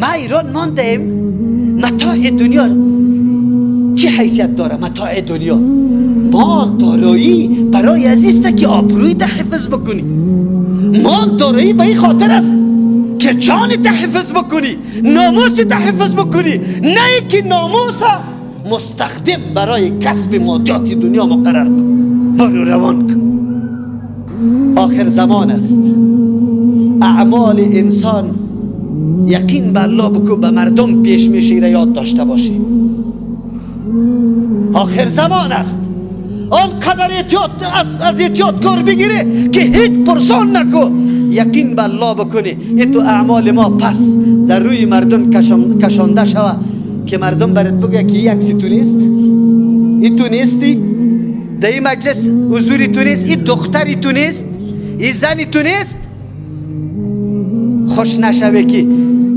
ما ایران ماندیم. متاع دنیا چه حیثیت داره؟ متاع دنیا، مال دارایی برای عزیز که آبروی ده حفظ بکنی. مال دارایی به این خاطر است که جان ده حفظ بکنی، ناموس ده حفظ بکنی، نه اینکه ناموس مستخدم برای کسب مادیات دنیا مقرر کن، برو روان کن. آخر زمان است. اعمال انسان یقین به الله بکو به مردم پیش میشه، یاد داشته باشی. آخر زمان است. آنقدر احتیاط از احتیاط کار بگیره که هیچ پرسان نکو، یقین به الله بکنی. این تو اعمال ما پس در روی مردم کشانده شوه که مردم برات بگه که یک سی تو نیست، این تو نیستی، در این مجلس حضوری تو نیست، این دختری تو نیست، این زنی تو نیست. خوش نشوه که